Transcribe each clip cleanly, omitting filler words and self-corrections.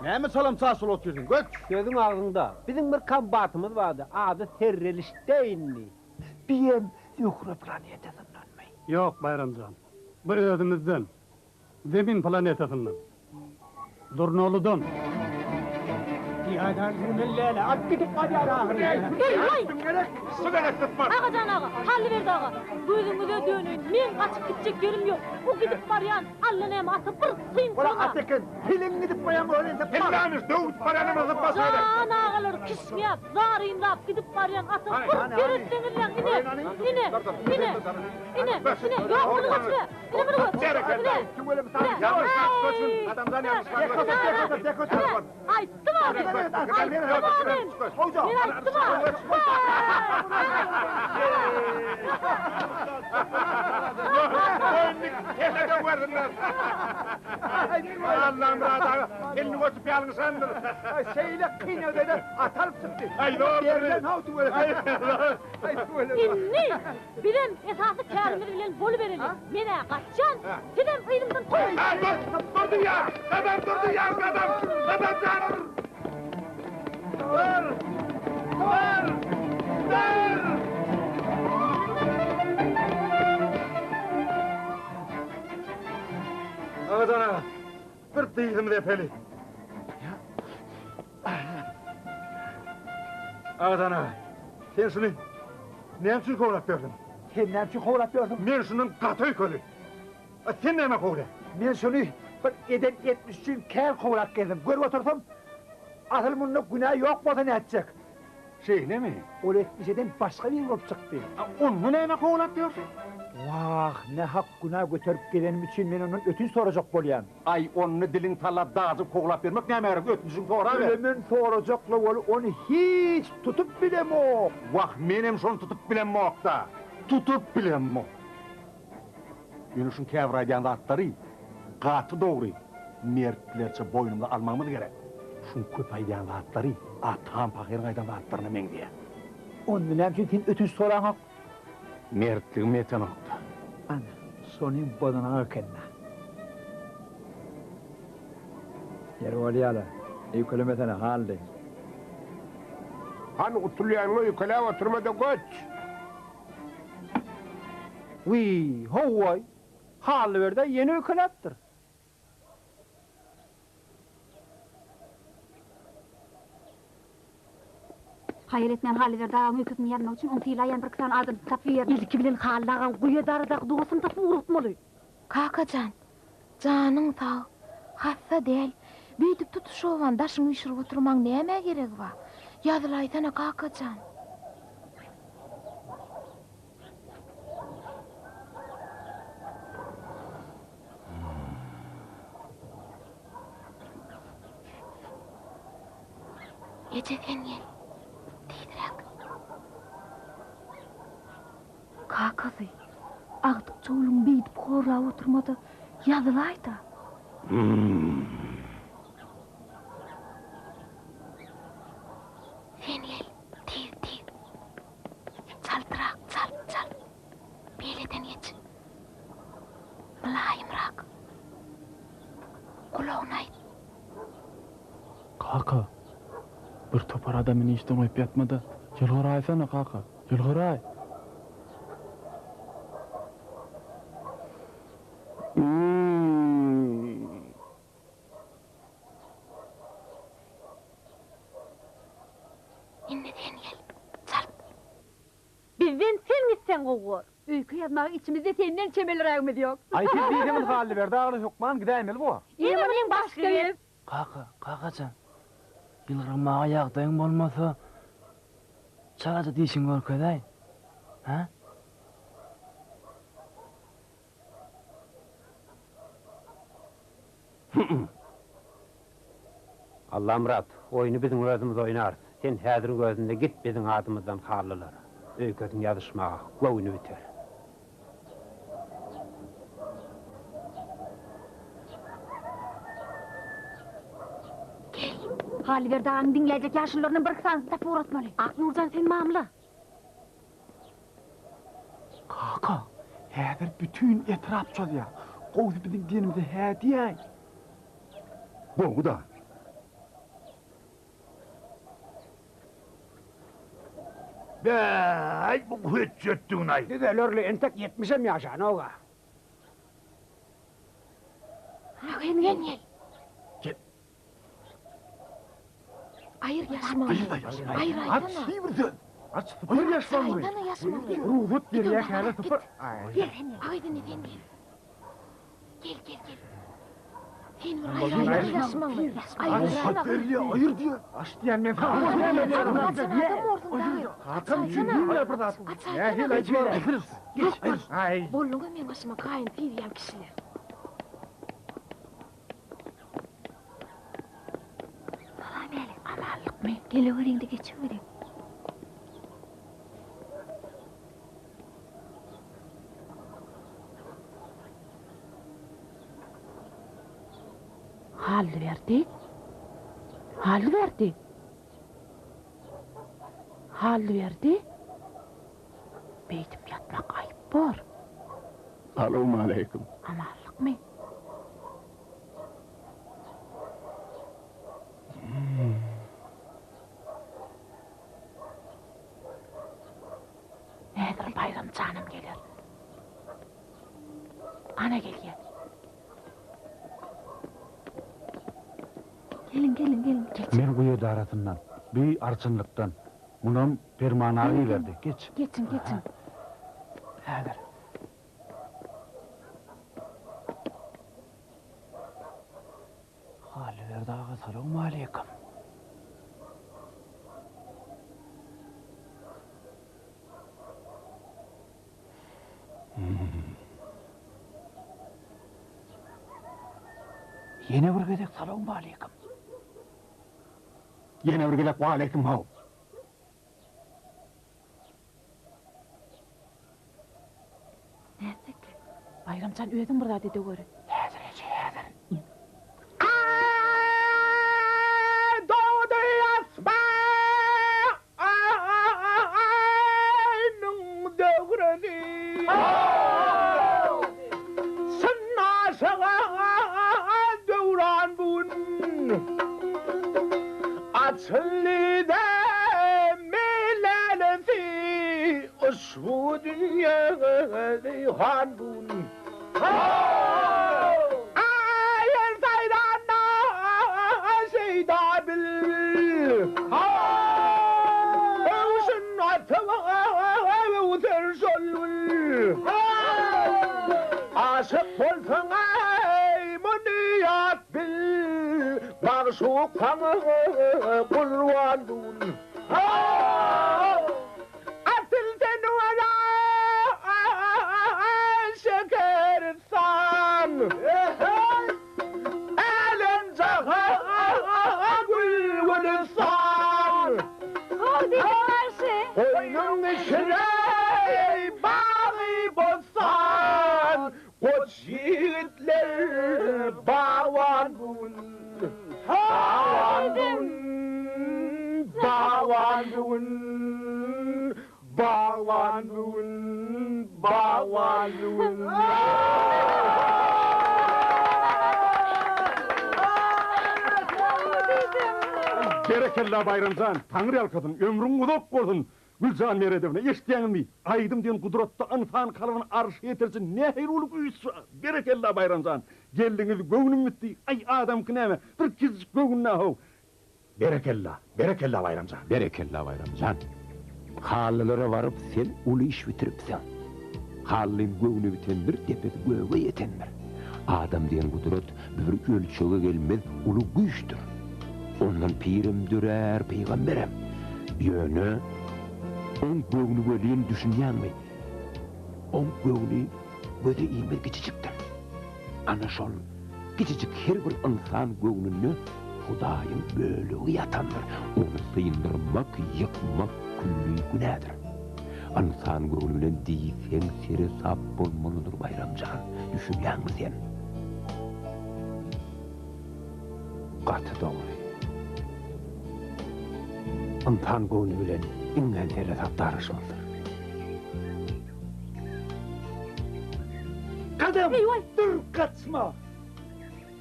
Näme çalam-çaş bolup otyrsyň, göç! Sözüň agzyňda. Biziň bir kombatymyz bardy, ady Serrelişteýndi. Biem Zöhre planetasyndanmy? Ýok, Baýram jan. Bu özümizden. Zemin planetasyndan. Durnalydan. Pyýadany sürmeli däl-ä, at gidip barýar ahyry. Eý-waý! Agajan aga, Hallyberdi aga, gözüňize döneýin, meň gaçyp gitjek ýerim ýok. Bu gidip barýan allanäme ata bir syn Ol kylyň-a. at eken, piliň gidip barýan bolar entek bar. Hemmämiz döw gidip barýanymyz sypmasy gerek. Jan agalar, kişňäp, zarynlap gidip barýan ata bir seretseňizläň, ine, ine, ine, ine, ine, ýok, muny göçme! Ine muny göç! Ine! Ine! Aý! Ine! Aýtdym-a men! Aýtdym-a men! Men aýtdym-a! Allamyrat aga, elini göçüp ýalňyşandyr. Şeýle kyn ýagdaýda at alyp çykdy. Berlen haw tüweleme. Indi Bizem esasy kärimiz bilen bolubereli. Men-ä gaçýan, sizem yzymdan kowuň! Hä, dur! Dur diýýän! Gadam, dur diýýän, gadam! Gadam jan! Dur! Dur! Dur! Agajan aga, bir dyzymyzy epeli. Agajan aga, sen şuny näme üçin kowlap ýörsüň? Sen näme üçin kowlap ýörsüň? Men şundan gaty öýkeli. A sen näme kowlaýaň? Men şuny bir eden etmiş üçin kän kowlap gezdim. Görüp otursam, asyl munda günä ýok bolsa nätjek? Şeýlemi? Ol etmiş eden başga biri bolup çykdy. A onda näme kowlap ýörsüň? Wah, nähak günä göterip gezenim üçin men ondan ötünç sorajak bolýan. Aý, onda diliň sallap dajyp kowlap ýörmek nämä gerek, ötünjiňi soraber. Ölemen sorajakla weli ony hiç tutup bilemok. Wah, menem şony tutup bilemok-da. Tutup bilemok. Ýöne şuň käbir aýdýan zatlary gaty dogry, mertlerçe boýnumyza almagymyz gerek. Şuň köp aýdýan zatlary atam pahyryň aýdan zatlaryna meňzeýär. Onda näme üçin sen ötünç soraňok? Mertligim ýetenok-da. Ana, şonyň bozanak eken-dä. Ýeri bolýa-la, öýkelemesene, Hally. Hany gutulýanyňa öýkeläp oturma-da göç! Wiý, ho-oý, Hallyberd-ä ýene öýkeläpdir. Haýal etmän Hallyberdi agaň öýkesini ýazmak üçin oň sylaýan birki sany adamsyny tapyp ibermeli. Ilki bilen Hally agaň guýa darydaky dostuny tapyp ugratmaly. Kaka jan, janyň sag, hassa däl, beýdip tutuş obany daşyňa üýşürip oturmaň nämä geregi bar? Ýazylaýsana, kaka jan. Eje sen gel. Tizräk. Kakasy, agtyk çowlugyňy beýdip horlap oturma-da, ýazylaý-da. Sen gel. Tiz, tiz. Çaltrak, çalt, çalt. Beýleden geç. Mylaýymrak. Gulagyna aýt. Kaka, bir topar adamyny işden goýup ýatma-da, ýylgyraýsana, kaka, ýylgyraý! Indi sen gel, çalt. Bizden sen gitseň gowy bor. Öýke ýazmaga içimizde senden çemelirägimiz ýok. Aý siz diýseňiz Hallyberdi agly hökman gidäýmeli bor. Ýene bilen başga gep. Kaka, kakajan, ýylgyrmaga ýagdaýyň bolmasa, çalaja dişiňi görkezäý, hä? Allamyrat, oýny biziň özümiz oýnarys. Sen häziriň özünde git biziň adymyzdan halylara. Öýkesini ýazyşmaga göwni biter. Gel. Halyberdi aganyň diňläýjek ýaşulularyndan birki sanysyny tapyp ugratmaly. Aknurjan sen mamla. Kaka, häzir bütin etrap çozýar. Gowusy biziň diýenimize hä diýäý. Gowy-da. Bäý, bu hötjetdigini-aý. Düzelerli, entek ýetmişem ýaşanok-a. Sen gel. Gel. Aýyr ýaşmagyny. Aýyr aýtsana. Aç bir söz. Aç sypyr ýaşmagyny. Aýtsana ýaşmagyny. Rugsat berýär häzir sypyr. Gel sen gel. Agaýdyny sen gel. Gel gel gel. Sen bir aýyr aýtsana ýaşmagyny. Aýyr Rugsat berýär, aýyr diýär. Aç diýen men saňa. Adam borsuň dagy. Kakam üçin bilmeýär bir zat. Nähili aýtmaly? Aýyr. Aý. Bolduňa meň başyma gaýyn diýýän kişiler. Salam Mälik. Amanlykmy? Geleweriň-de geçeweriň. Hallyberdi. Hallyberdi. Hallyberdi. Beýdip ýatmak aýyp bor. Salowmaleýkim. Amanlykmy? Häzir Baýram janam geler. Ana gelýär. Geliň, geliň, geliň. Geç. Men guýy edarasyndan, bi arçynlykdan. Munam Perman aga iberdi. Geç. Geçiň, geçiň. Häzir. Hallyberdi aga salowmaleýkim. Ýene bir gezek salowmaleýkim. Ýene bir gezek waleýkim how. Nätdik? Baýram jan özüň bir zat edeweri. Häzir eje, häzir. Aý dogdy asmanyň döwresi. Synnaşyga döwran bu gün. Açyldy melälesi Uşbu dünýäde han bu gün. Aýer saýranda şeýda bil. Öwşün atyp öwser şol gül. Aşyk bolsaň eý muny ýat bil. Magşuk saňa gurban bu gün. Asyl sen wala şekeristan. Älem jahan gül gülistan. Goýnuň içre bagy bossan. Goç ýigitler bagban bu gün. Bagban bu gün. Bagban bu gün. Bagban bu gün. Bagban bu gün. Berekella Baýram jan, Taňry ýalkasyn, ömrüň uzak bolsun! Güljan Meredowna, eşitýäňizmi? Aýdym diýen gudratda ynsan kalbyny arşa ýetiriji nähili uly güýç bar! Berekella, Baýram jan! Geldiňiz, göwnüm bitdi. Aý, adamky näme, bir kiçijik göwün-dä-how! Berekella, berekella, Baýram jan! Berekella, Baýram jan! Hallylara baryp, sen uly iş bitiripsiň. Hallyň göwni bitendir, depesi göge ýetendir. Adam diýen gudrat bir ölçege gelmez uly güýçdür. Ondan pirem dörär, pygamberem. Ýöne oň göwni welin düşünýäňmi? Oň göwni göze ilmez kiçijikdir. Ana şol kiçijik her bir ynsan göwnünde Hudaýyň bölegi ýatandyr. Ony syndyrmak, ýykmak külli günädir. Ynsan göwni bilen diýseň seresap bolmalydyr Baýram jan, düşünýäňmi sen? Gaty dogry. Ynsan göwni bilen iňňän seresap daraşmalydyr. Gadam! Dur, gaçma!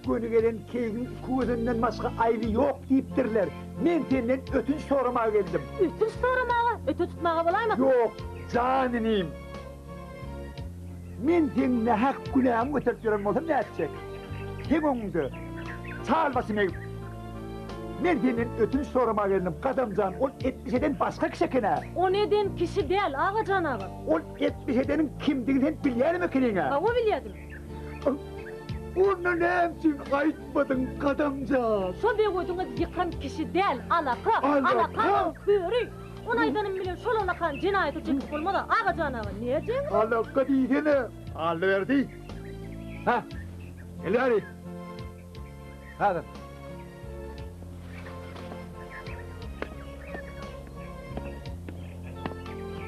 Göni gelen keýigiň gözünden başga aýby ýok diýipdirler. Men senden ötünç soramaga geldim. Ötünç soramaga? Öte tutmaga bolaýmasyn? Ýok, jan inim. Men seň nähak günäňi göterip ýören bolsam nätjek? Seň öňüňde çal başymy egip, men senden ötünç soramaga geldim. Gadam jan, ol etmiş eden başga kişi eken-ä. Ony eden kişi däl, Agajan aga. Ol etmiş edeniň kimdigini sen bilýänem ekeniň-ä. Hawa, bilýädim. Onda näme üçin aýtmadyň, Gadam jan? Şo begodiňiz ýykan kişi däl, alaka. Alakanyň köri. Ony aýdanym bilen şol alakany jenaýata çekip bolmaz-a, Agajan aga, nätjegiňiz? Alaka diýsene. Aldyberdi. Hä, gel bäri. Häzir.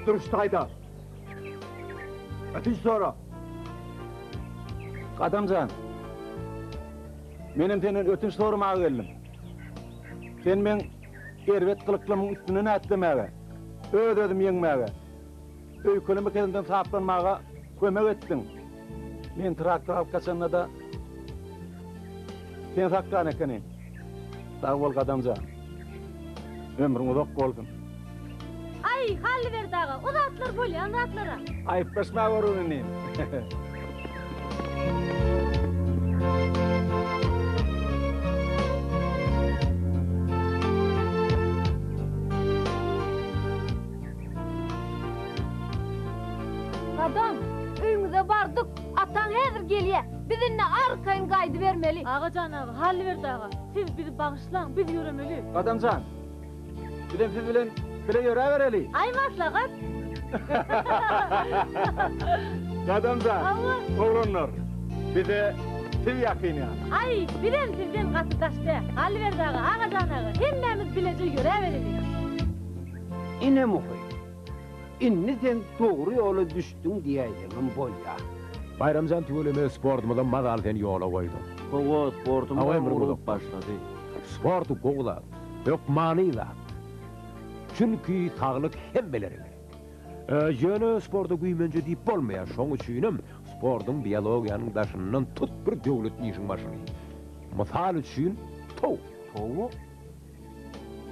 Dur şu taýda. Ötünç sora. Gadam jan. Menem senden ötünç soramaga geldim. Sen meň erbet gylyklymyň üstünden ätlemäge, öz-özümi ýeňmäge, öýkeleme keselimden saplanmaga kömek etdiň. Men traktor alyp gaçanda-da sen saklan ekeniň. Sag bol Gadam jan. Ömrüň uzak bolsun. Aý, Hallyberdi aga, o zatlar bolýan zatlar-a. Aýyplaşma görgün inim. Gadam, öýüňize bardyk. Ataň häzir gelýä. Biz indi arkaýyn gaýdybermeli. Agajan aga, Hallyberdi aga, siz bizi bagyşlaň, biz ýöremeli. Gadam jan, bizem siz bilen bile ýöräbereli. Aý maslahat. Gadam jan, Hawa. oglanlar, bize siz ýakyn ýaly. Aý, bizem sizden gaty daş däl. Hallyberdi aga, Agajan aga, hemmämiz bileje ýöräbereli. Ine Muhy, indi sen dogry ýola düşdüň diýäýseňem bolýa. Baýramjan tüweleme sportymyzam mazaly sen ýola goýduň. Hawa sportymyzam Hawa ömrüň urup uzak başlady. Sport gowy zat, hökmany zat. Çünki saglyk hemmelere gerek. Ýöne sporta güýmenje diýip bolmaýar, şoň üçinem sportuň biologiýanyň daşyndan tut bir döwlet işiň başyny. Mysal üçin towuk. Towuk?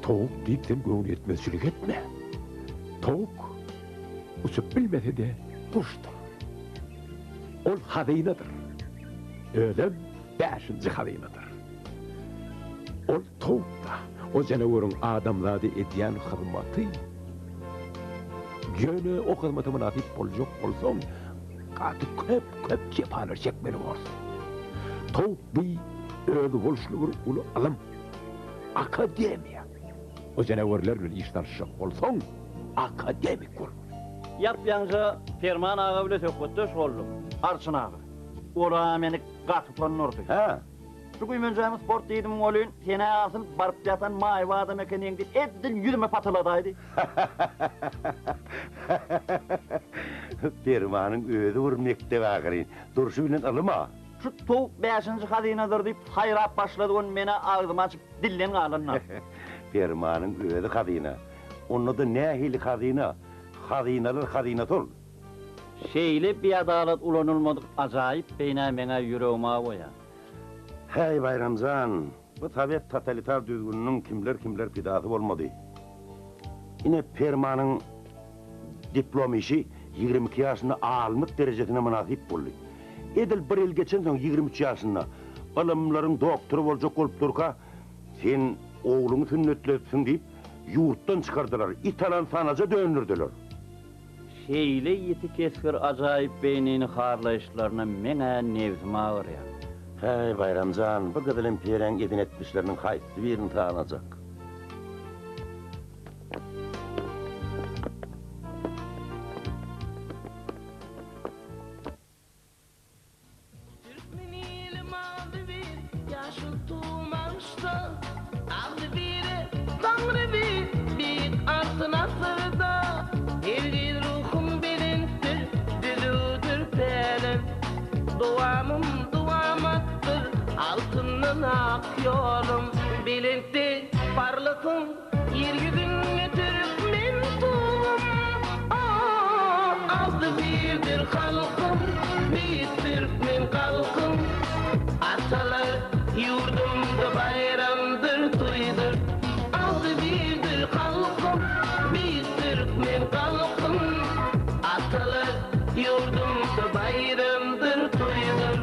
Towuk diýip sen göwnüýetmezçilik etme. Towuk uçup bilmese-de guşdur. Ol hazynadyr. Özem bäşinji hazynadyr. Ol towuk-da, o janaweriň adamzada edýän hyzmaty. Ýöne o hyzmata mynasyp boljak bolsaň, gaty köp-köp jepalar çekmeli borsuň. Towuk bi özboluşly bir uly ylym. Akademiýa. O janawerler bilen iş salyşjak bolsaň, akademik bolmaly. Ýap-ýaňja Perman aga bile söhbetdeş boldum. Arçyn aga. Ol-a meni gaty utandyrdy. Hä? Şu güýmenjämi sport diýdim welin, sen-ä asyl baryp ýatan maýyp adam ekeniň diýip, edil ýüzüme patyladaýdy. Permanyň özi bir mekdep ahyryn. Durşy bilen ylym-a. Şu towuk bäşinji hazynadyr diýip saýrap başlady ony menä agzymy açyp dilden galanlar. Permanyň özi hazyna. Onda-da nähili hazyna? Hazynalar hazynasy ol. Şeýle biadalat ulanylmadyk ajaýyp beýnä meňä ýüregim awaýar. Häý Baýram jan, bu sowet totalitar düzgüniniň kimler-kimler pidasy bolmady. Ine Permanyň diplom işi 22 ýaşynda alymlyk derejesine mynasyp boldy. Edil bir ýyl geçensoň 23 ýaşynda ylymlaryň doktory boljak bolup durka, sen ogluňy sünnetledipsiň diýip, ýurtdan çykardylar, it alan sanaja döndürdiler. Şeýle ýiti kesgir ajaýyp beýnini harlaýyşlaryna meň-ä nebsim agyrýar. Häý, Baýram jan, bu gyzyl imperiýaň eden etmişleriniň haýsy birini sanajak? Türkmen ilim agzybir, ýaşyl tugum agyşda, Agzybire Taňry bir, beýik Altyn asyrda. Hergiz ruhum belentdir, düzüwdir pälim, Dowamym dowamatdyr, altyndan ak ýolum. Belentde parlasyn Ýer ýüzünde türkmen tugum, Agzybirdir halkym, beýik türkmen galkym. Atalar. Ýurdumda baýramdyr, toýdur. Agzybirdir halkym, Beýik türkmen halkym. Atalar ýurdumda baýramdyr, toýdur.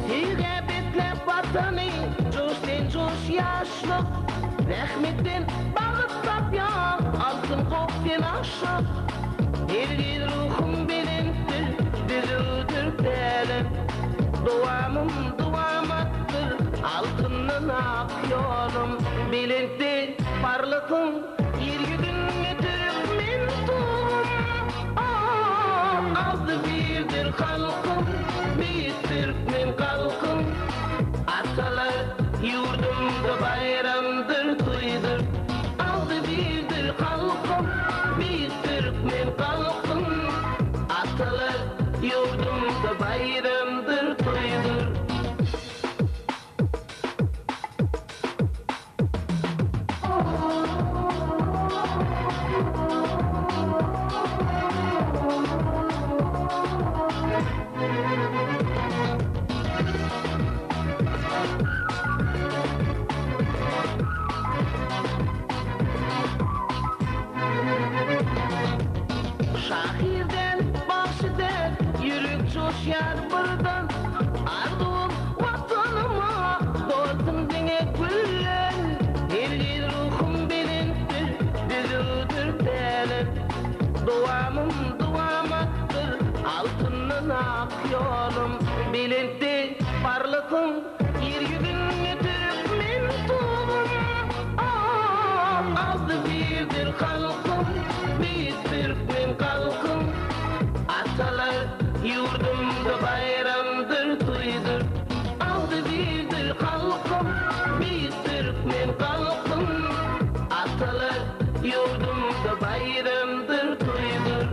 Söýgä besläp Watany, joş sen joş ýaşlyk, Zähmetden bagyt tapýan altyn gop sen aşyk. Hergiz ruhum belentdir, düzüwdir pälim, Dowamym dowamatdyr, altyndan ak ýolum. Belentde parlasyn Ýer ýüzünde türkmen tugum, Agzybirdir halkym, beýik türkmen halkym. Atalar ýurdumda baýramdyr, toýdur. Agzybirdir halkym, beýik türkmen halkym. Atalar ýurdumda baýramdyr, toýdur. Şahyr däl, bagşy däl, ýürek joşýar birden. Arzuwym Watanyma dolsun diňe güller. Hergiz ruhum belentdir, düzüwdir pälim. Dowamym dowamatdyr, altyndan ak ýolum. Belentde parlasyn Ýer ýüzünde türkmen tugum. Agzybirdir halkym, beýik türkmen halkym. Atalar ýurdumda baýramdyr, toýdur. Agzybirdir halkym, beýik türkmen halkym. Atalar ýurdumda baýramdyr, toýdur.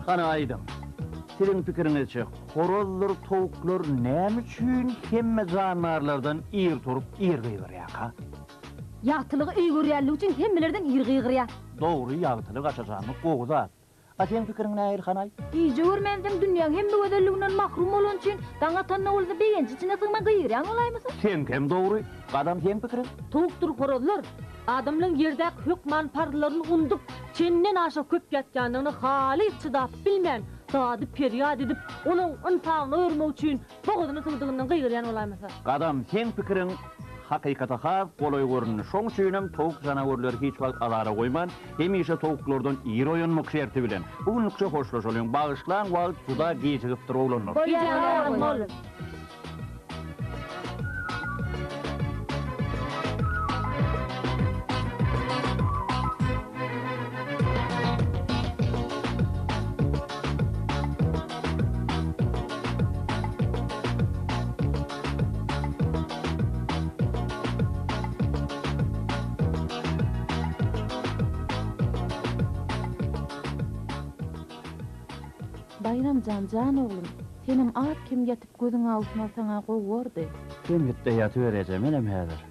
Hany aýdyň, siziň pikiriňizçe horazdyr towuklar näme üçin hemme jandarlardan ir turup ir gygyrýarka? Ýagtylygy eý görýänligi üçin hemmelerden ir gygyrýar. Dogry ýagtylyk aşajanlyk gowy zat. A seň pikiriň nähili hanaý? Gije görmänsoň dünýäň hemme gözelliginden mahrum bolany üçin daň atanda bolsa begenç içine sygman gygyrýan bolaýmasa? Seňkem dogry. Gadam seň pikiriň? Towukdyr horazlar adamlaň ýerdäki hökman parzlaryny undup, çenden aşa köp ýatýandygyna halys çydap bilmän, dady-perýat edip, olaň ynsabyny oýurmak üçin bogazyna sygdygyndan gygyrýan bolaýmasa? Gadam, seň pikiriň hakykata has golaý göründi. Şoň üçinem towuk janawerleri hiç wagt azara goýman, hemişe towuklardan ir oýanmak şerti bilen. Bu günlükçe hoşlaşalyň. Bagyşlaň, wagt juda gijigipdir, oglanlar. Bolýar, mollum. Baýram jan, jan oglum, senem az-kem ýatyp gözüňi awutmasaň-a gowy bordy. Sen git-de ýatyber eje, menem häzir.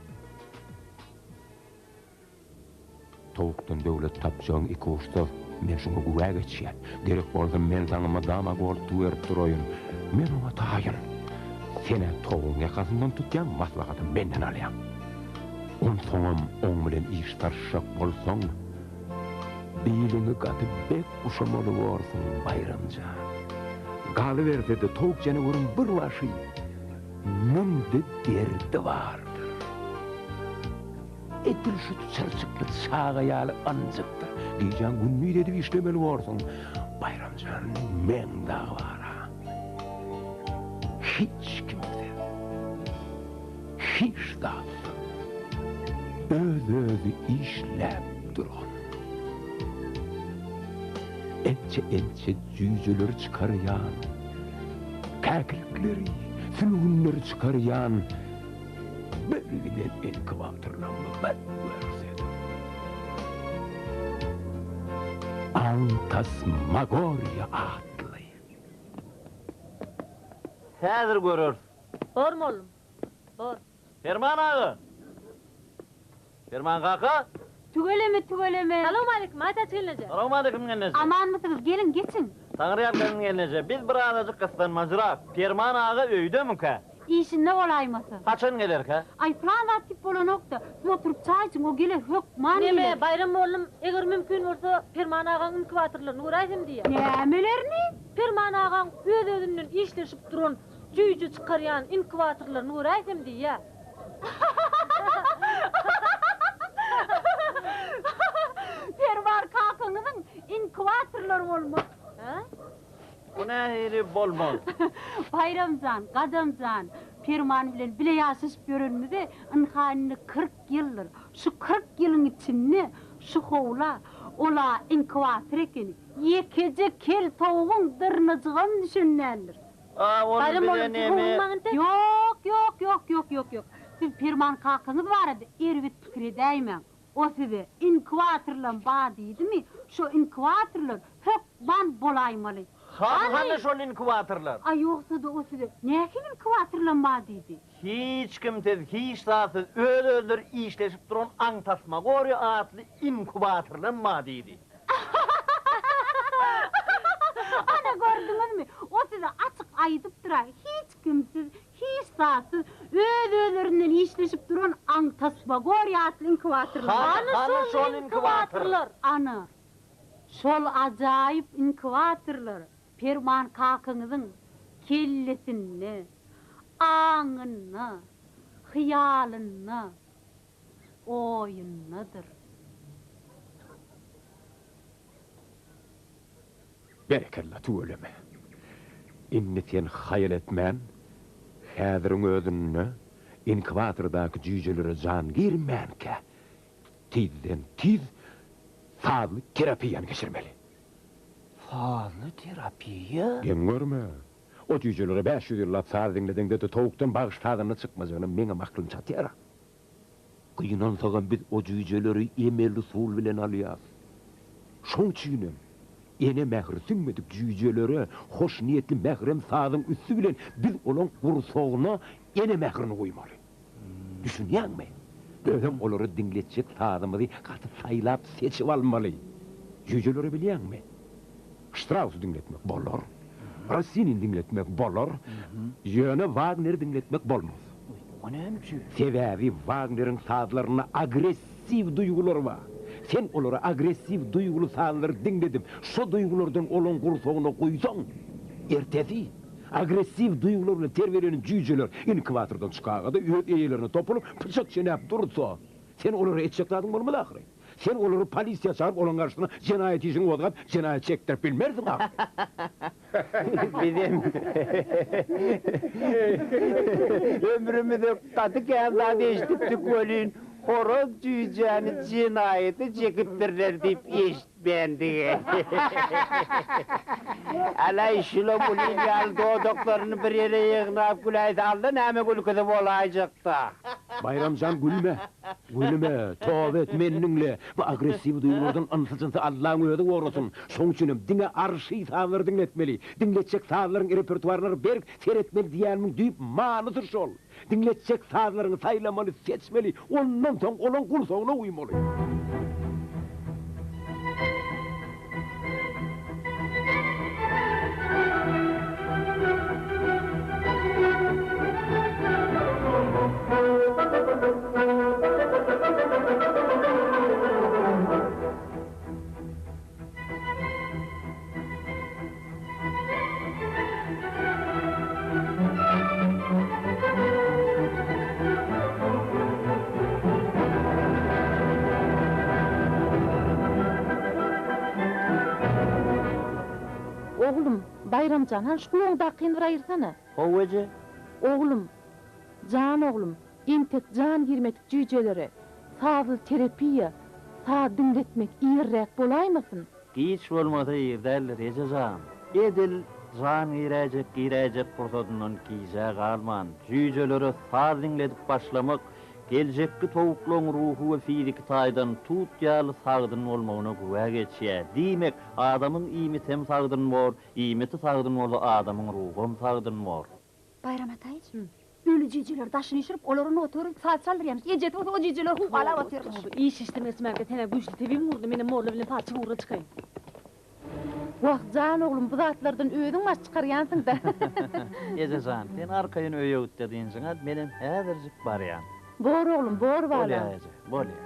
Towukdan döwlet tapjagyň ikuçsuz. Men şuňa güwä geçýän. Gerek bolsa men saňa mydama goltgy berip duraýyn. Men oňa taýyn. Sen-ä towugyň ýakasyndan tutýaň, maslahaty menden alýaň. Onsoňam oň bilen iş salyşjak bolsaň, biliňi gaty bek guşamaly borsuň, Baýram jan. Galyberse-de, towuk janaweriň bir başy, müňde derdi bardyr. Edil şu çyrçykly çaga ýaly ynjykdyr. Gijäň gündiz edip işlemeli borsuň. Baýram jan, meň dagy bar-a. Hiç kimsiz, hiç zatsyz, öz-özi işläp duran, ençe-ençe jüýjeleri çykarýan, käkilikleri, sülgünleri çykarýan bir giden inkubatorlarymy bir görsediň. Antasmagoriýa atly. Häzir göreris. Bor mollum, bor. Perman aga! Perman kaka! Tüweleme, tüweleme! Salowmaleýkim, Aýtäç gelneje! Salowmaleýkim gelneje! Amanmysyňyz, geliň, geçiň! Taňryýalkasyn gelneje, biz bir azajyk gyssanmajyrak. Perman aga öýdemikä? Işinde bolaýmasa. Haçan gelerkä? Aý, pylan zat diýip bolanok-da. Siz oturyp çaý içiň, o geler, hökman geler. Neme, Baýram mollum, eger mümkin bolsa, Perman agaň inkubatorlaryny göräýsem diýýär. Nämelerini? Perman agaň öz-özünden işleşip duran, jüýje çykarýan inkubatorlaryny göräýsem diýýär. Perman kakaňyzyň inkubatorlary bolmaz. Hä? Bu nähili bolmaz? Baýram jan, Gadam jan, Perman bilen bile ýaşaşyp ýörenimize ynha indi 40 ýyldyr. Şu 40 ýylyň içinde şu howla ol-a inkubator ekeni, ýekeje kel towugyň dyrnajygam düşen däldir. A ony Baýram bize oglum, siz neme? howlukmaň entek. Ýok, ýok, ýok, ýok, ýok, ýok. Siz Perman kakaňyz barada erbet pikir edäýmäň. O size inkubatorlam bar diýdimi, şo inkubatorlar hökman bolaýmaly. Hany, hany şol inkubatorlar? A ýogsa-da o size nähili inkubatorlam bar diýdi? Hiç kimsiz, hiç zatsyz öz-özleri işleşip duran aňtasmagoriýa atly inkubatorlam bar diýdi. Ana gördüňizmi, o size açyk aýdypdyr-a, hiç kimsiz, hiç zatsyz öz-özlerinden işleşip duran aňtasmagoriýa atly inkubatorlar. Hany, hany şol inkubatorlar? Ana, şol ajaýyp inkubatorlar Perman kakaňyzyň kellesinde, aňynda, hyýalynda, oýundadyr. Berekella tüweleme. Indi sen haýal etmän, häziriň özünde inkubatordaky jüýjelere jan girmänkä, tizden tiz sazly terapiýany geçirmeli. Sazly terapiýa? Geň görme. O jüýjelere 500 ýyllap saz diňledeňde-de towukdan bagyş sazanda çykmajagyna meňem aklym çatýar-a. Gynansagam biz o jüýjeleri emeli usul bilen alýas. Şoň üçinem ene mähri siňmedik jüýjelere hoşniýetli mährem sazyň üsti bilen biz olaň gursagyna ene mährini guýmaly. Düşünýäňmi? Özem olara diňletjek sazymyzy gaty saýlap-seçip almaly. Jüýjeleri bilýäňmi? Ştrausy diňletmek bolar, Rossinini diňletmek bolar, ýöne Wagneri diňletmek bolmaz. O näme üçin? Sebäbi Wagneriň sazlarynda agressiw duýgular bar. Sen olara agressiw duýguly sazlary diňledip, şo duýgulardan olaň gursagyna guýsaň, ertesi agressiw duýgular bilen terbiýelenen jüýjeler inkubatordan çykaga-da öz eýelerine topulyp, pyçak çenäp dursa, sen olara etjek zadyň bolmaz ahyry. Sen olary polisiýa çagyryp, olaryň garşysyna jenaýat işini gozgap, jenaýat çekdirip bilmersiň ahyry. Bizem ömrümizde gaty kän zat eşidipdik welin, horaz jüýjäni jenaýata çekipdirler diýip eşitmändik. Älaý, şulam ulyň ýaly dodaklaryny bir ýere ýygnap güläýse, alla näme gülküsi bolaýjakda. Baýram jan gülme. Gülme, toba et, meni diňle. Bu agressiw duýgulardan ynsy-jynsy Allaň özi gorasyn. Şoň üçinem diňe arşy sazlary diňletmeli. Diňletjek sazlaryň repertuaryna berk seretmeli diýýänimiň düýp manysy şol. Diňletjek sazlaryňy saýlamaly, seçmeli, ondan soň olaň gursagyna guýmaly. Oglum, Baýram jan, hany şu gulagyňdakyny bir aýyrsana. Hawa eje. Oglum, jan oglum, entek jan girmedik jüýjelere sazly terapiýa, saz diňletmek irräk bolaýmasyn? Giç bolmasa ir däldir, eje jan. Edil jan giräýjek giräýjek pursadyndan gijä galman, jüýjelere saz diňledip başlamak geljekki towuklaryň ruhy we fiziki taýdan tut ýaly sagdyn bolmagyna güwä geçýär. Diýmek, adamyň iýmitem sagdyn bor, iýmiti sagdyn bolsa adamyň ruham sagdyn bor. Baýram Ataýewiç, öli jüýjeleri daşyny üýşürip, olara nota öwredip saz çaldyrýarmyş. Ejesi bolsa o jüýjeleri howalap otyrmyş. Iş işden geçmänkä sen-ä güýçli tebigiň urdy, menem molla bilen palçyk ugra çykaýyn. Wah, jan oglum, bu zatlardan özüň baş çykarýansyň-da. Eje jan, sen arkaýyn öýe git-de dynjyňy al, menem häzirjik barýan. Bor oglum, bor balam. Bolýa eje, bolýa.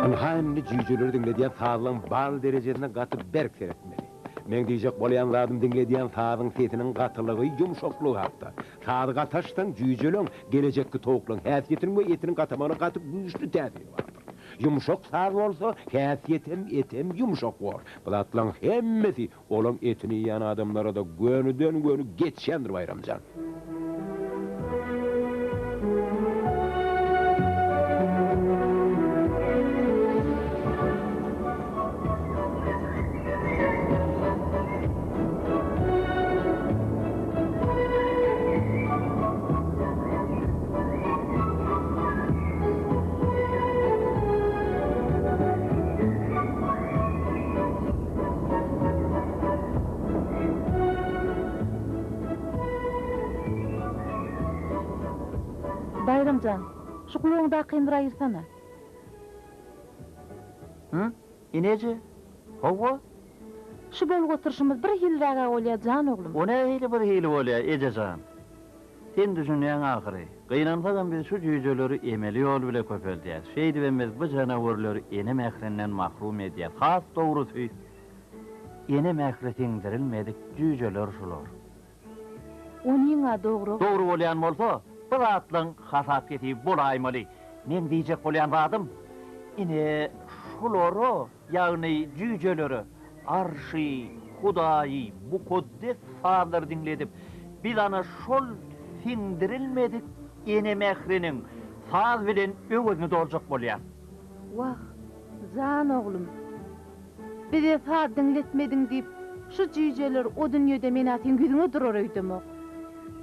Ynha indi jüýjeleri diňledýän sazlaň bal derejesine gaty berk seretmeli. Meň diýjek bolýan zadym diňledýän sazyň sesiniň gatylygy, ýumşaklygy hakda. Sazy gaty açsaň jüýjeleň, gelejekki towuklaň häsiýetiniň we etiniň gatamagyna gaty güýçli täsiri bardyr. Ýumşak saz bolsa, häsiýetem, etem ýumşak bor. Bu zatlaň hemmesi Olaň etini iýen adamlara-da gönüden-göni geçýändir Baýram jan. Baýram jan, şu gulagyňdakyny bir aýyrsana. Hü? Eneje? Hawa. Şu bolup oturyşymyz bir hiliräg-ä bolýa, jan oglum. O nähili bir hili bolýa, eje jan? Sen düşünýäň ahyry. Gynansagam biz şu jüýjeleri emeli ýol bile köpeldýäs. Şeýdibem biz bu janawerleri ene mährinden mahrum edýäs. Has dogrusy, ene mähri siňdirilmedik jüýjeler şular. Onyň-a dogry. Dogry bolýan bolsa, bu zatlaň hasap-hesibi bolaýmaly. Meň diýjek bolýan zadym, ine, şulara Ýagny jüýjelere Arşy, Hudaýy, mukaddes sazlary diňledip, biz ana şol siňdirilmedik ene mähriniň saz bilen öwezini doljak bolýas. Wah, jan oglum, bize saz diňletmediň diýip, şu jüýjeler o dünýede men-ä seň ýüzüňe durar öýdemok.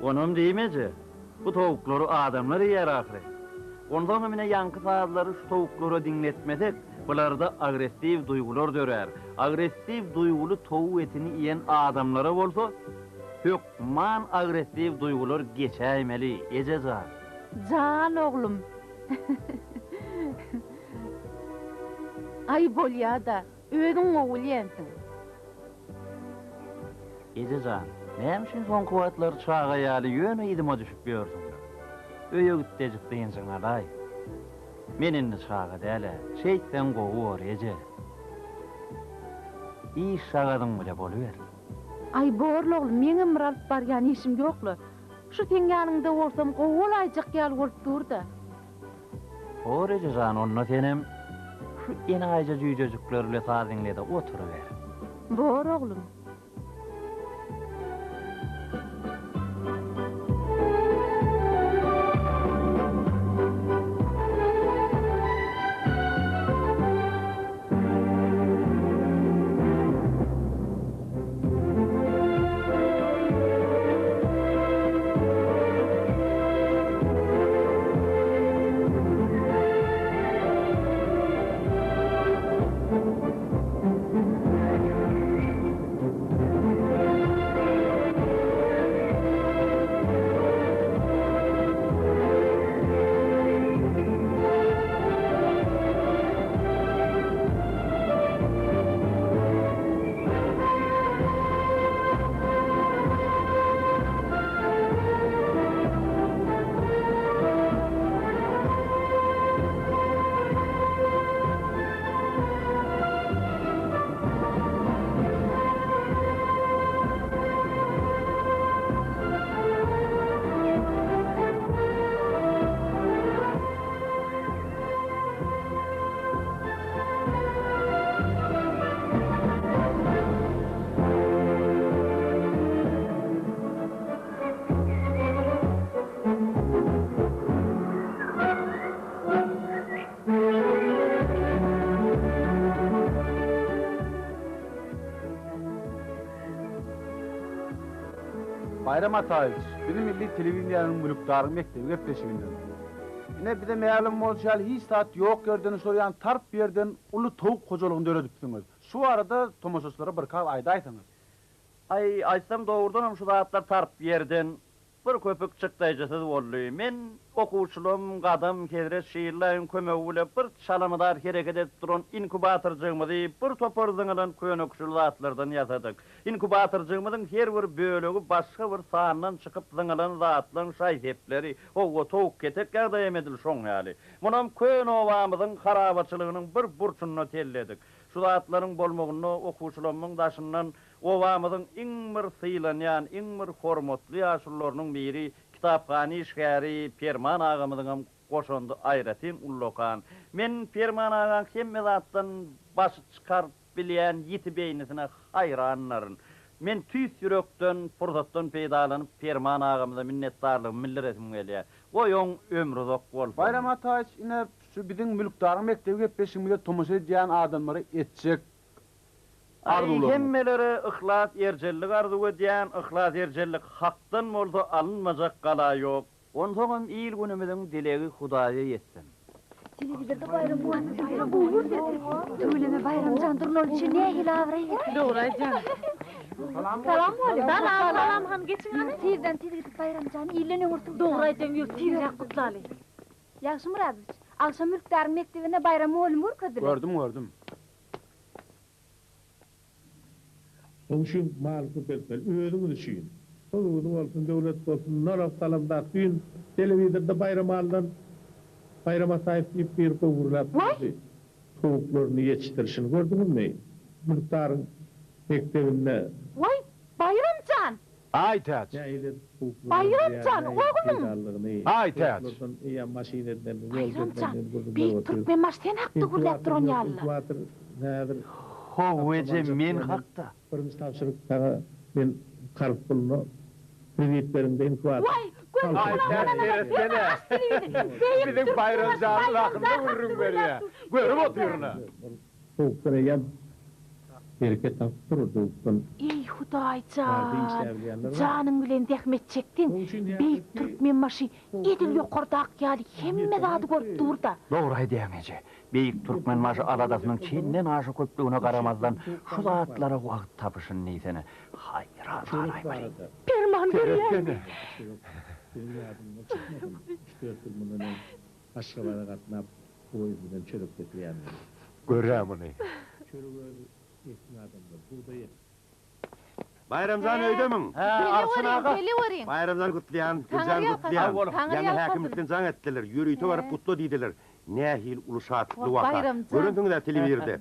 Onam diýme eje. Bu towuklary adamlar iýer ahyry. Onsoňam ine ýaňky sazlary şu towuklara diňletmesek, bularda agressiw duýgular dörär. Agressiw duýguly towuk etini iýen adamlara bolsa, hökman agressiw duýgular geçäýmeli, eje jan. Jan oglum. Aý bolýa-da, özüň gowy bilýänsiň. Eje jan, näme üçin soňky wagtlar çaga ýaly ýöne yzyma düşüp ýörsüň? Öýe gitdejik dynjyňy alaý. Men indi çaga däl-ä, şeýtseň gowy bor, eje. Iş şagazyň bile boluber. Aý, borly oglum, meňem bir alyp barýan işim ýok-la. Şu seň ýanyňda bolsam gowy bolaýjak ýaly bolup dur-da. Bor eje jan, onda senem şu enaýyja jüýjejikler bile saz diňle-de oturyber. Bor oglum. Baýram Ataýewiç, bizi milli telewideniýäniň Mülkdaryň mekdebi gepleşiginden. Ine, bize mälim bolşy ýaly, hiç zat ýok ýerden şol ýan tarp ýerden uly towuk hojalygyny döredipsiňiz. Şu barada tomaşaçylara birkaz aýdaýsaňyz. Aý, aýtsam dogrudanam şu zatlar tarp ýerden Bir köpük çykdaýjysyz boldy. Men okuwçylarym Gadam, Hezret Şirlaýyň kömegi bile bir çalamydar hereket edip duran inkubatorjygymyzy bir topar zyňylan köne-küşül zatlardan ýasadyk. Inkubatorjygymyzyň her bir bölegi başga bir sandan çykyp zyňylan zatlaň şaý-sepleri. Howwa, towuk ketek ýagdaýam edil şoň ýaly. Munam köne obamyzyň harabaçylygynyň bir burçunda telledik. Şu zatlaryň bolmagynda okuwçylarymyň daşyndan Obamyzyň iň bir sylanýan, iň bir hormatly ýaşulularynyň biri, kitaphana işgäri Perman agamyzyňam goşandy aýratyn ullakan. Men Perman agaň hemme zatdan başy çykaryp bilýän ýiti beýnisine haýrandyryn. Men tüýs ýürekden pursatdan peýdalanyp Perman agamyza minnetdarlygymy bildiresim gelýär. Goý oň ömri uzak bolsun. Baýram Ataýewiç ine şu biziň Mülkdaryň mekdebi gepleşigimize tomaşa edýän adamlara etjek Aý, arzuwlaryňyz. hemmelere yhlas erjellik arzuw edýän, yhlas erjellik hakdan bolsa alynmajak gala ýok. Onsoňam il günümiziň dilegi Hudaýa ýetsin. Telewizorda Baýram mugallym Baýram gowy görnerdi. Tüweleme Baýramjan Durnaly üçin nähili abraý getirdi. Dogry aýdýaň. Salam mugallym. Salam, salam hany geçiň hany. Ýör tizden tiz gidip Baýramjany ilden öňürti gutlaly. Dogry aýdýaň ýör tizräk gutlaly. Ýagşy Myradowiç, agşam mülkdaryň mekdebinde Baýram mugallymy görkezdiler. Gördüm, gördüm. Oň üçin mal köpeltmeli. Özüňiz üçin. Huzury bolsun, döwlet bolsun, nalok salamzat. Düýn telewizorda Baýram Aldan, Baýram Ataýew diýip biri gowy gürläp durdy. Towuklaryny ýetişdirişini gördüňizmi? Mülkdaryň mekdebinde. Waý, Baýram jan! Aý Täç! Nähili edip towuklary Baýram öldürýär, jan, nähili oglum! peýdalydygyny, Aý Täç! towuklardan eýýäm maşyn edinenini, ýol Baýram jan, edinenini gürrüňler beýik otyr. Türkmenbaşy sen hakda gürläp Inkubator duran ýok, ýaly-la. inkubator häzir How eje tapmaljak men ýaly. hakda. Birinji tabşyryk saňa men karz puluna kredit beriňde inkubator. Waý, gözüň Aý gulagyň Täç alanam seretsene! Perman aç telewizor. Beýik Biziň Baýram Türkmenbaşy janymyz Baýram hakynda jan hakda gürrüň gürläp berýär. dur. Görüp Telewizor. otyryn-a. Towukdan eýýäm bereket tapyp dur, towukdan. Eý, Hudaý Bärde jan, işläbilýänler bar. janyň bilen zähmet çekseň, Oň üçin beýik häzirki Türkmenbaşy edil towuklar ýokardaky ýaly hemme zady görüp ýeterlikdi. dur-da. Dogry aýdýaň eje. Beýik Türkmenbaşy aladasynyň çenden aşa köplügine garamazdan, şu zatlara wagt tapyşyny diýsene. Haýran Çörek galaýmaly. barada. Perman görýäňmi? Seretsene. Çörek biziň ýadymda çykmasyn. Üç-dört ýyl mundan öň Aşgabada gatnap, poýezd bilen çörek getirýändim. Görýä muny. Çörek özi eksin adamlar, bugdaý eksin. Baýramjan öýdemiň? Hä, Arçyn aga. Baýramjan gutlaýan, Güljan gutlaýan. Ýaňy häkimlikden jaň etdiler, ýörite baryp gutla diýdiler. Nähili uly şatlykly waka. Görensiňiz-ä telewizorda.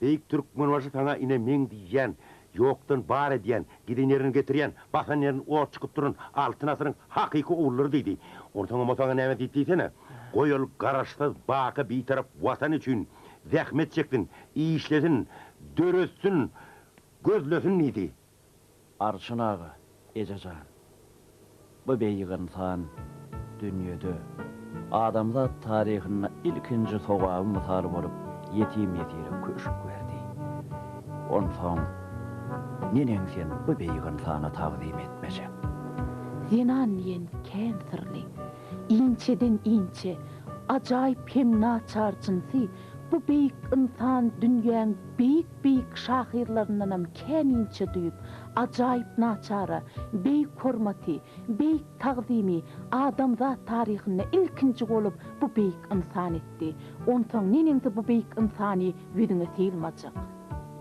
Beýik Türkmenbaşy saňa ine meň diýýän, ýokdan bar edýän, giden ýerini getirýän, basan ýerini ot çykyp duran Altyn asyryň hakyky ogullary diýdi. Onsoňam o saňa näme diýdi diýsene. Goý ol Garaşsyz, baky Bitarap Watan üçin zähmet çeksin, işlesin, döretsin, gözlesin diýdi. Arçyn aga, eje jan. Bu beýik ynsan dünýede, adamzat taryhynda ilkinji sogaby mysal bolup ýetim-ýesire köşk berdi. Onsoň neneň sen bu beýik ynsana tagzym etmejek? Zenan diýen kän syrly, inçeden inçe, ajaýyp hem naçar jynsy bu beýik ynsan dünýäň beýik Beýik şahyrlaryndanam kän inçe duýup, ajaýyp naçara, beýik hormaty, beýik tagzymy adamzat taryhynda ilkinji bolup bu beýik ynsan etdi. Onsoň neneňsi bu beýik ynsany ýüzüňe sylmajak?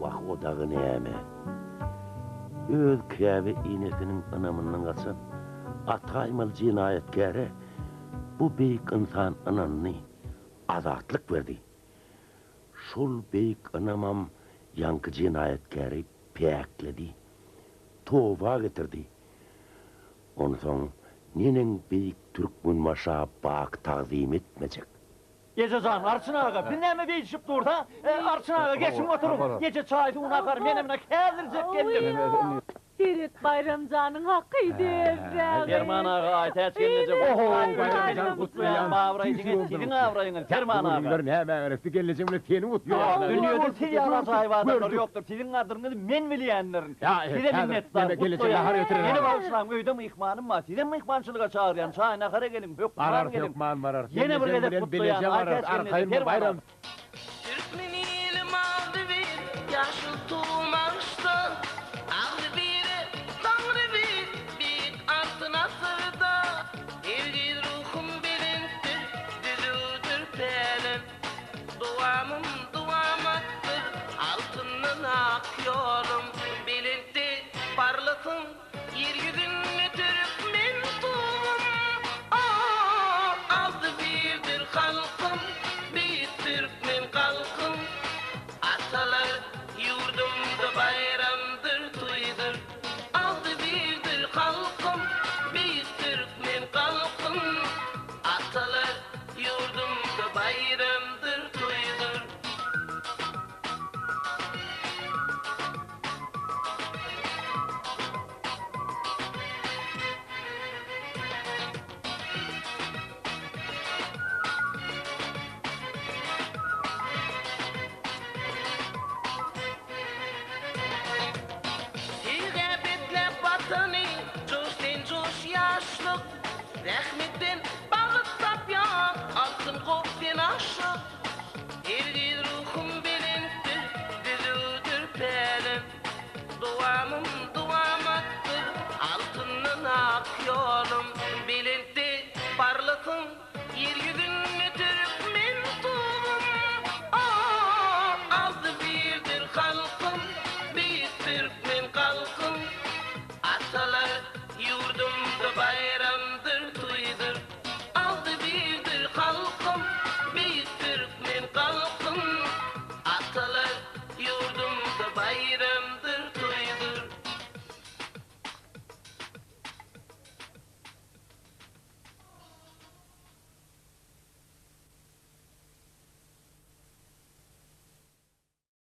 Wah, o dagy näme? Öz käbe enesiniň ynamyndan gaçan ataýmaly jenaýatkäre bu beýik ynsan ynandy, azatlyk berdi. Şol beýik ynamam ýaňky jenaýatkäri päkledi, toba getirdi. Onsoň neneň beýik Türkmenbaşa bak tagzym etmejek? Eje jan, Arçyn aga, biz näme beýdişip durus-a? Arçyn aga, geçiň oturyň. Eje çaý-suwuny akar, menem ine häzirjek geldim. Seret Baýram janyň haky diýip. Perman aga Aýtäç gelneje Oho, Baýram jan gutlaýan. Abraý diňe siziň abraýyňyz Perman aga. Gürrüňler nämä gerekdi gelnejeň bilen seni gutlaýan. Dünýede siz ýaly ajaýyp adamlar ýokdur. Siziň gadryňyzy men bilýändirin. Size minnetdar. Gutlaýan. Meni bagyşlaň öýde myhmanym bar. Sizem myhmançylyga çagyrýan. Çaý nahara geliň. Hökman Bararys geliň. hökman bararys. Ýene bir Gelnejeň gezek bilen gutlaýan. bileje bararys. Aýtäç gelneje Arkaýyn bol Perman Baýram. Türkmen ilim agzybir, ýaşyl Tugum.